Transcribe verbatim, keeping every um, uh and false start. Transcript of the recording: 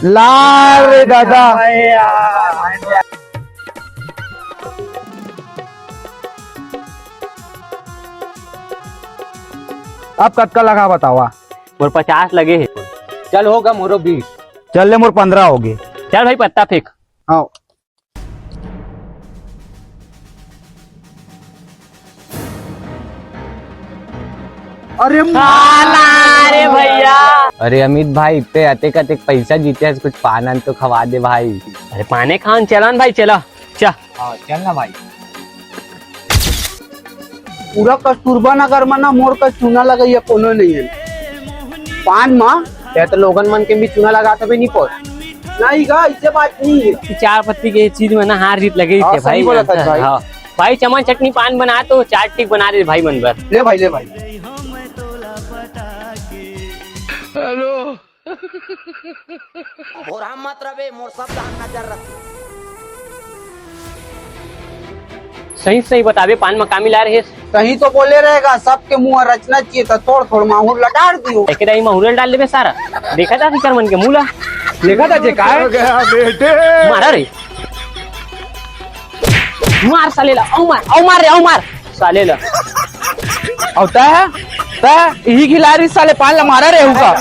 ला रे दादा। अब कतका लगा बतावा? मोर पचास लगे हे। चल होगा मोरो बीस। चल ले मोर पंद्रह होगे। चल भाई पत्ता फेंक। हाँ। अरे साला, अरे भैया। अरे अमित भाई, ते अतेक अतेक पैसा जीते हस, कुछ पान आन तो खवा दे भाई। अरे पाने खान चलन भाई, चला। चा। हाँ, चल ना भाई। पूरा कस्तूरबा नगर में ना मोर कस चूना लगइया कोनो नहीं है। पान मा या तो लोगन मन के भी चूना लगाता भी नहीं पोर। नहीं गा, इसे बात नहीं है। चार पत्ती के चीज में ना हार जीत लगे हाँ, इसे सही भाई। बोला था भाई। हाँ। भाई चमन चटनी पान बना तो चार टिक बना दे भाई मन भर। ले भाई, ले भाई। हेलो। भोरहा मत रबे, मोर सब धान नजर रखे। सही सही बताबे, पान म का मिला रहे? सही तो बोले रहेगा, सबके मुंह रचना चाहिए था, थोड़ थोड़ माहौल लगा दियो। एक दाई माहौल डाल लेबे सारा। देखा था फिकर मन के मुंह ला। देखा था जे काय? हो गया बेटे। मारा रे। मार साले ला, औ मार, औ मार रे, औ मार। साले ला। औ तै है? तै इही खिलाड़ी साले पान ला मारा रे हुका।